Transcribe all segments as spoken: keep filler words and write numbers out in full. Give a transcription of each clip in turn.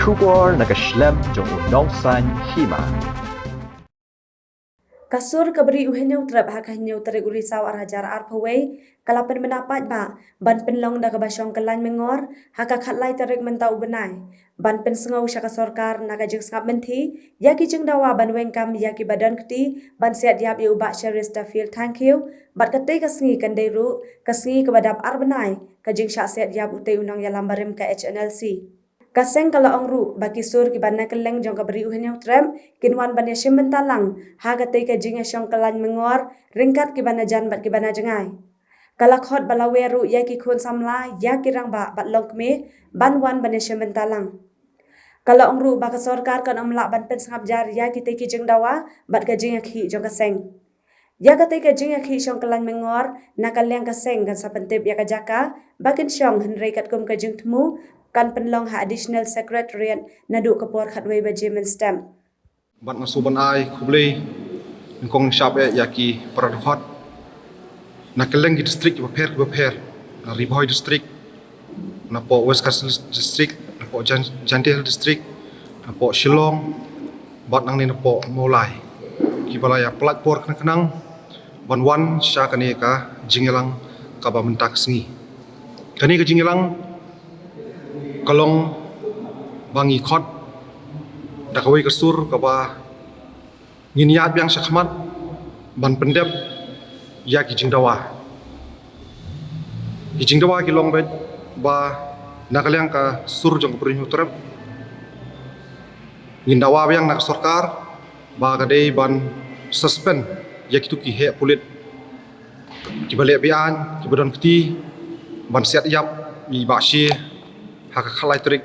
Khubor na ka shlem jong u nongsan hima. Ka sur ka bri u Hynñiewtrep ha ka hynñiew tarik u Risaw ar hajar arphew wei ka la pynbna paidbah ban pynlong da kaba shong kyllain myngor ha ka khatlai tarik mynta u bnai, ban pynsngew sha ka sorkar na ka jingsngap mynthi ïa ki jingdawa ban weng kam ïa kiba don kti ban siat ïap ïa u Bah Cheristerfield Thangkhiew, bad katei ka sngi kan dei ruh ka sngi kaba dap ar bnai ka jingshah siat ïap utei u nongïalam barim ka H N L C. Ka seng ka la ong ruh ba ki sur kiba na kylleng jong ka bri u Hynñiewtrep kin wan ban ïashim bynta lang ha katei ka jingïashong kyllain myngor ryngkat kiba na jan bad kiba na jngai. Ka la khot ba la wer ruh ïa ki khun samla, ïa ki rangbah bad longkmie ban wan ban ïashim bynta lang. Ka la ong ruh ba ka sorkar kan ym lah ban pynsngap jar ïa kitei ki jingdawa bad ka jingïakhih jong ka seng. Ïa katei ka jingïakhih shong kyllain myngor na ka liang ka seng kan sa pyntip ïa ka jaka ba kin shong, hynrei katkum ka jingthmu kan pynlong ha Additional Secretariat naduh ka por khatwei baje mynstep. Bad nga sngewbha ban ai khublei nyngkong nyngshap eh ïa ki para dkhot na kylleng ki district kiba pher kiba pher, na Ri Bhoi District, napoh West Khasi Hills District, napoh Jan-, Jaintia Hills District, napoh Shillong, bad nangne napoh Mawlai, kiba la ïa pynlait por khnang khnang ban wan sha kane ka jingïalang kaba mynta ka sngi. Kane ka jingïalang ka long ba ngi khot da kawei ka sur kaba ngin ïaid biang shakhmat ban pyndep ïa ki jingdawa. Ki jingdawa ki long beit ba na ka liang ka sur jong ka bri Hynñiewtrep ngin dawa biang na ka sorkar ba ka dei ban suspend ïa kitu ki heh pulit kiba leh be-aiñ, kiba don kti ban siat ïap ïa i Bah Shie ha ka khatlai tarik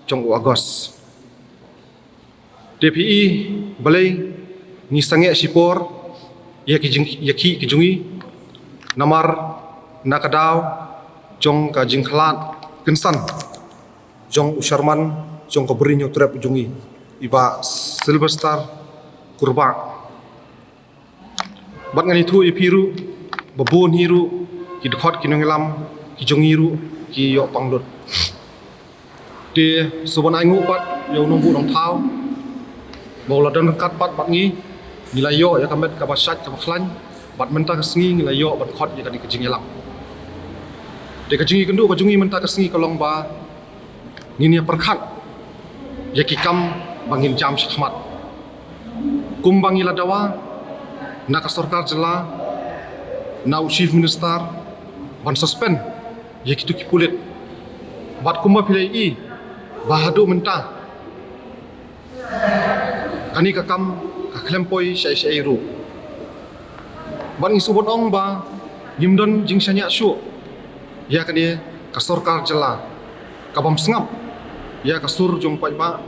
jong u August. Te phi i balei ngi sangeh shipor ïa ki jing, ïa ki, ki jong ngi, namar na ka daw jong ka jingkhlad kynsan jong u chairman jong ka bri Hynñiewtrep jong ngi, i Bah Sylvester Kurbah. Bad ngan ïathuh ïa phi ruh ba bun hi ruh ki dkhot ki nongïalam ki jong ngi ruh ki ïoh pang lut. Te sngewbha ban ai nguh pat ïa u nongbuh nongthaw ba u la don ryngkat pat bad ngi, ngi la ïoh ïa ka met kaba shait kaba khlaiñ, bad mynta ka sngi ngi la ïoh ban khot ïa kane ka jingïalang. Te ka jingïakynduh ka jong ngi mynta ka sngi ka long ba ngin ïa pyrkhat ïa ki kam ba ngin jam shakhmat. Kumba ngi la dawa na ka sorkar jylla, na u Chief Minister ban suspend ïa kitu ki pulit. Bad kumba phi la i ba haduh mynta kane ka kam ka khlem poi shaei shaei ruh. Bad ngi sngewbha ban ong ba ngim don jingshaniah shuh ïa kane ka sorkar jylla kabym sngap ïa ka sur jong paidbah,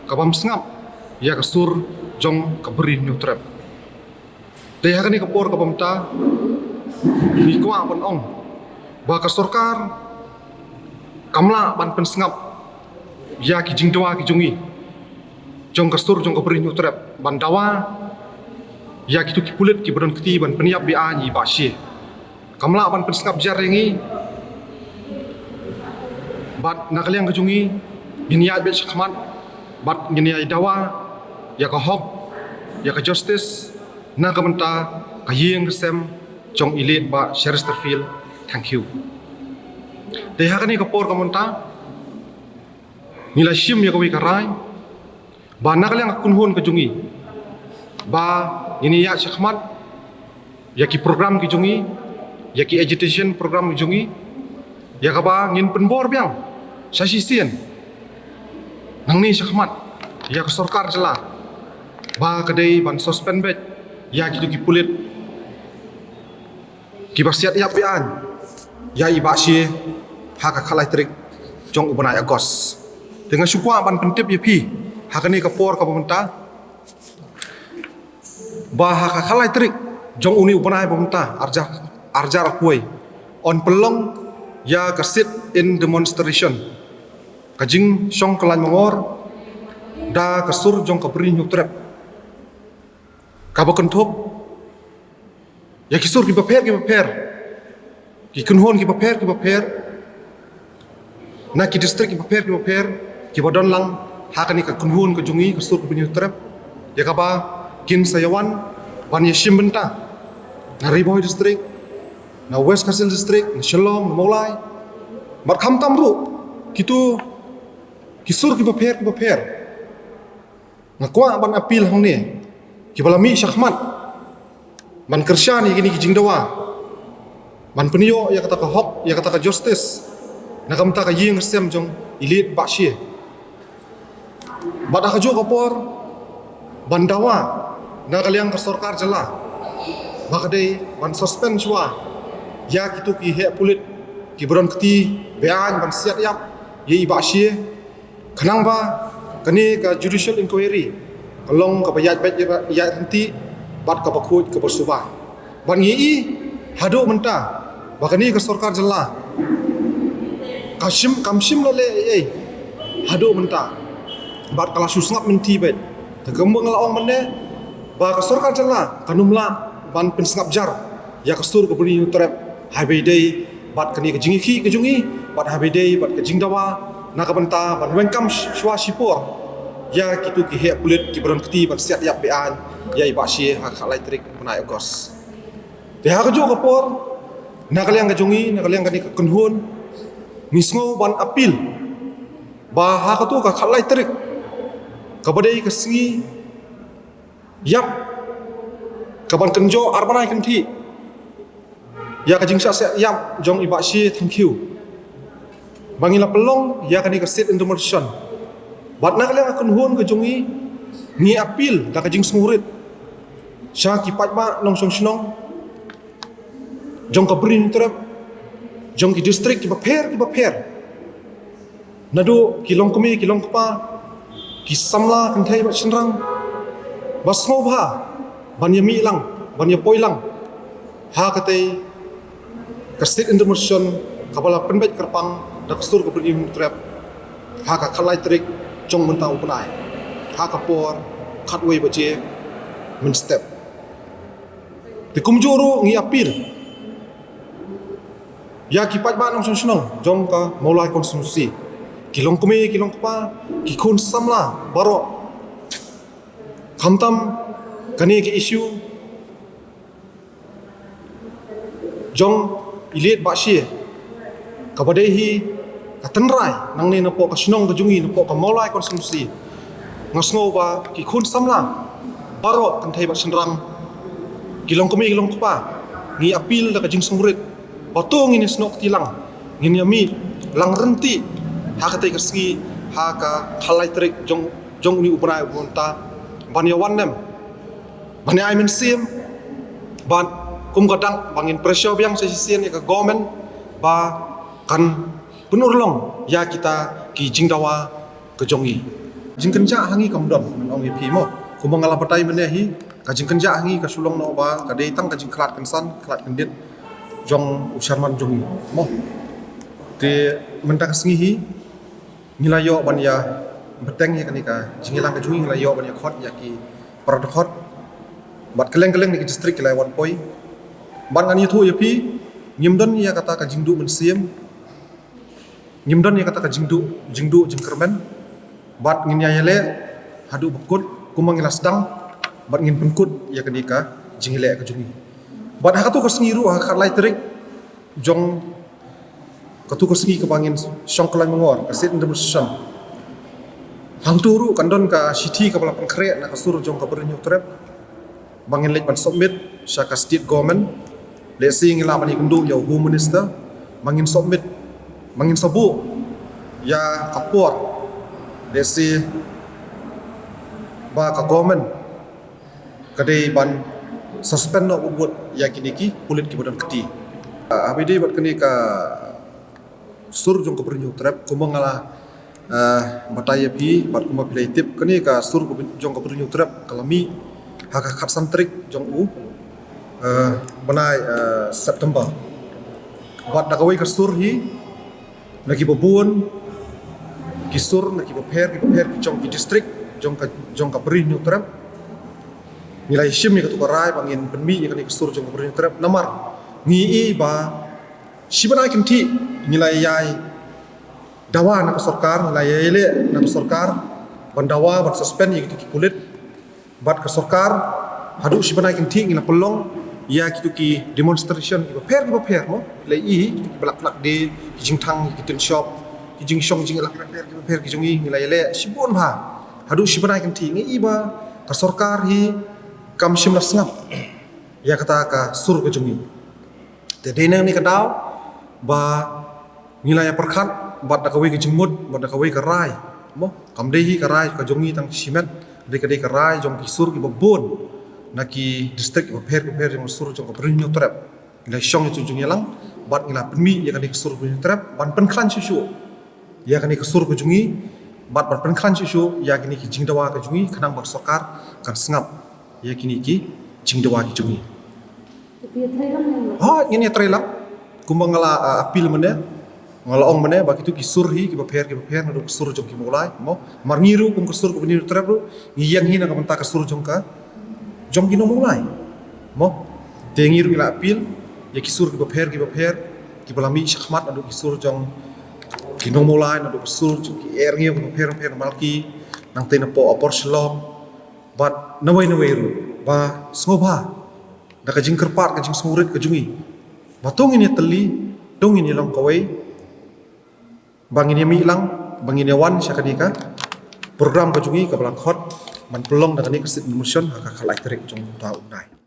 kabym sngap ïa ka sur jong ka bri Hynñiewtrep. Te ha kane ka por kaba mynta ngi kwah ban ong ba ka sorkar kam lah ban pynsngap ïa ki jingdawa ki jong ngi, jong ka sur jong ka bri Hynñiewtrep, ban dawa ïa kitu ki pulit kiba don kti ban pynïap be-aiñ ïa i Bah Shie. Kam lah ban pynsngap jar ïa ngi. Bad na ka liang ka jong ngi ngin ïaid beit shakhmat bad ngin ïa dawa ïa ka hok, ïa ka justice na ka bynta ka ïing ka sem jong i late Bah Cheristerfield Thangkhiew. Te ha kane ka por kaba mynta ngi la shim ïa kawei ka rai ba na ka liang ka kynhun ka jong ngi ba ngin ïa shakhmat ïa ki program ki jong ngi, ïa ki agitation program ki jong ngi, ïa kaba ngin pynbor biang sha shisien nangne shakhmat ïa ka sorkar jylla ba ka dei ban suspend beit ïa kitu ki pulit kiba siat ïap be-aiñ ïa i Bah Shie ha ka khatlai tarik jong u bnai August. Te nga shu kwah ban pyntip ïa phi ha kane ka por kaba mynta ba ha ka khatlai tarik jong une u bnai ba mynta, arhajar, arhajar arphew wei, yn pynlong ïa ka sit-in demonstration, ka jingshong kyllain myngor da ka sur jong ka bri Hynñiewtrep, kaba kynthup ïa ki sur kiba pher kiba pher, ki kynhun kiba pher kiba pher, na ki district kiba pher kiba pher, kiba don lang ha kane ka kynhun ka jong ngi ka sur ka Bri Hynñiewtrep, ïa kaba kin sa ïa wan ban ïa shim bynta na Ri Bhoi District, na West Khasi Hills District, na Shillong, na Mawlai. Bad khamtam ruh kito ki sur kiba pher kiba pher. Nga kwah ban appeal hangne, kiba la mih shakhmat ban kyrshan ïa kine ki jingdawa, ban pynïoh ïa kata ka hok, ïa kata ka justice na ka bynta ka ïing ka sem jong i late Bah Shie. Bad ha kajuh ka por ban dawa na ka liang ka sorkar jylla ba ka dei ban suspend shuwa ïa kito ki heh pulit kiba don kti be-aiñ ban siat ïap ïa i Bah Shie, khnang ba kane ka judicial inquiry ka long kaba ïaid beit ïaid ryntih bad kaba khuid kaba suba. Bad ngi i haduh mynta ba kane ka sorkar jylla ka shim, kam shim la leh ei ei haduh mynta, bad ka la shu sngap mynthi beit. Te kumba nga la ong mynne ba ka sorkar jylla kan ym lah ban pynsngap jar ïa ka sur ka Bri Hynñiewtrep haba ïadei bad kane ka jingïakhih ka jong ngi, bad haba ïadei bad ka jingdawa na ka bynta ban weng kam sh-, shuwa shipor ïa kito ki heh pulit kiba don kti ban siat ïap be-aiñ ïa i Bah Shie ha ka khatlai tarik bnai August. Te ha kajuh ka por, na ka liang ka jong ngi, na ka liang kane ka kynhun, ngi sngew ban appeal ba ha kato ka khatlai tarik, kaba dei ka sngi ïap kaban kynjoh ar bnai kynthih ïa ka jingshah siat ïap jong i Bah Shie Thangkhiew, ba ngi la pynlong ïa kane ka sit-in demonstration. Bad na ka liang ka kynhun ka jong ngi, ngi appeal da ka jingsngewrit sha ki paidbah nongshong shnong jong ka Bri Hynñiewtrep, jong ki district kiba pher kiba pher, naduh ki longkmie ki longkpa, ki samla kynthei bad shynrang, ba sngewbha ban ïa mih lang, ban ïa poi lang ha katei ka sit-in demonstration kaba la pynbeit kyrpang da ka sur ka Bri Hynñiewtrep ha ka khatlai tarik jong mynta u bnai, ha ka por khatwei baje mynstep. Te kumjuh ruh ngi appeal ïa ki paidbah nongshong shnong jong ka Mawlai constituency, ki longkmie ki longkpa, ki khun samla baroh, khamtam kane ka issue jong i late Bah Shie, kaba dei hi ka tynrai nangne napoh ka shnong ka jong ngi, napoh ka Mawlai constituency. Nga sngew ba ki khun samla baroh kynthei bad shynrang, ki longkmie ki longkpa, ngi appeal da ka jingsngewrit ba to ngin ïa snoh kti lang, ngin ïa mih lang ryntih ha katei ka sngi, ha ka khatlai tarik jong, jong une u bnai uba mynta, ban ïa wan nem, ban ïa ai mynsiem, bad kum ka dak ba ngin pressure biang sa shisien ïa ka government ba kan pynurlong ïa kita ki jingdawa ka jong ngi. Jingkynjah ha ngi kam don, ngan ong ïa phi mo. Kumba nga la batai mynne hi, ka jingkynjah ha ngi ka shu long noh ba ka dei tang ka jingkhlad kynsan khlad kyndit jong u sharman jong ngi mo. Te mynta ka sngi hi ngi la ïoh ban ïa bteng ïa kane ka jingïalang ka jong ngi, ngi la ïoh ban ïa khot ïa ki para dkhot bad kylleng kylleng na ki district ki la ïa wan poi. Bad ngan ïathuh ïa phi, ngim don ïa kata ka jingduh mynsiem, ngim don ïa kata ka jingduh, jingduh jingkyrmen, bad ngin ïa ïaleh haduh ba kut kumba ngi la sdang, bad ngin pynkut ïa kane ka jingïaleh ka jong ngi. Bad ha kato ka sngi ruh, ha ka khatlai tarik jong kato ka sngi kaba ngin shong kyllaiñ mangor, ka sit-in demonstration, hangto ruh kan don ka shithi kaba la pynkhreh na ka sur jong ka Bri Hynñiewtrep ba ngin leit ban submit sha ka state government. Lehse ngi lah ban ïakynduh ïa u Home Minister ba ngin submit, ba ngin sa buh ïa ka por, lehse ba ka government ka dei ban suspend noh bud bud ïa kine ki pulit kiba don kti. Ah, haba ïadei bad kane ka sur jong ka Bri Hynñiewtrep, kumba nga la, ah, batai ïa phi bad kumba phi la ïatip, kane ka sur ka Bri-, jong ka Bri Hynñiewtrep ka la mih ha ka khatsan tarik jong u, ah, bnai, ah, September. Bad da kawei ka sur hi, na kiba bun ki sur, na kiba pher kiba pher ki jong ki district jong ka, jong ka Bri Hynñiewtrep, ngi la ïa shim ïa kato ka rai ba ngin pynmih ïa kane ka sur jong ka Bri Hynñiewtrep, namar ngi i ba shi bnai kynthih ngi la ïai dawa na ka sorkar, ngi la ïaleh na ka sorkar ban dawa, ban suspend ïa kito ki pulit. Bad ka sorkar, haduh shi bnai kynthih ngi la pynlong ïa kito ki demonstration kiba pher kiba pher, mo. La i kito ki Black Flag Day, ki jingthang, ki tin shop, ki jingshong jingïaleh kiba pher kiba pher ki jong ngi, ngi la ïaleh shibun bha. Haduh shi bnai kynthih ngi i ba ka sorkar hi kam shym la sngap ïa kata ka sur ka jong ngi. Te dei na kane ka daw ba ngi la ïa pyrkhat bad da kawei ka jingmut, bad da kawei ka rai, mo. Kam dei hi ka rai ka jong ngi tang shimet, dei ka, dei ka rai jong ki sur kiba bun na ki district kiba pher kiba pher jong ka sur jong ka Bri Hynñiewtrep. Trep. Ngi la shong ïa jong ngi lang bad ngi la pynmih ïa kane ka sur Bri Hynñiewtrep ban pynkhlaiñ shuh shuh ïa kane ka sur ka jong ngi, bad ban pynkhlaiñ shuh shuh ïa kine ki jingdawa ka jong ngi, khnang ba ka sorkar kan sngap ïa kine ki jingdawa ki jong ngi. Ha, ngin ïa trei lang. Kumba nga la, ah, appeal mynne, nga la ong mynne ba kito ki sur hi kiba pher kiba pher naduh ka sur jong ki Mawlai, mo. Namar ngi ruh kum ka sur ka Bri Hynñiewtrep ruh ngi ïeng hi na ka bynta ka sur jong ka, jong ki nong Mawlai, mo. Te ngi ruh ngi la appeal ïa ki sur kiba pher kiba pher kiba la mih shakhmat naduh ki sur jong ki nong Mawlai, naduh ka sur jong ki Erngiaw kiba pher pher, Malki, nangta napoh Upper Shillong, bad nawei nawei ruh, ba sngewbha da ka jingkyrpad, ka jingsngewrit ka jong ngi, ba to ngin ïa tylli, to ngin ïa long kawei, ba ngin ïa mih lang, ba ngin ïa wan sha kane ka program ka jong ngi kaba la khot ban pynlong da kane ka sit demonstration ha ka khatlai tarik jong u bnai.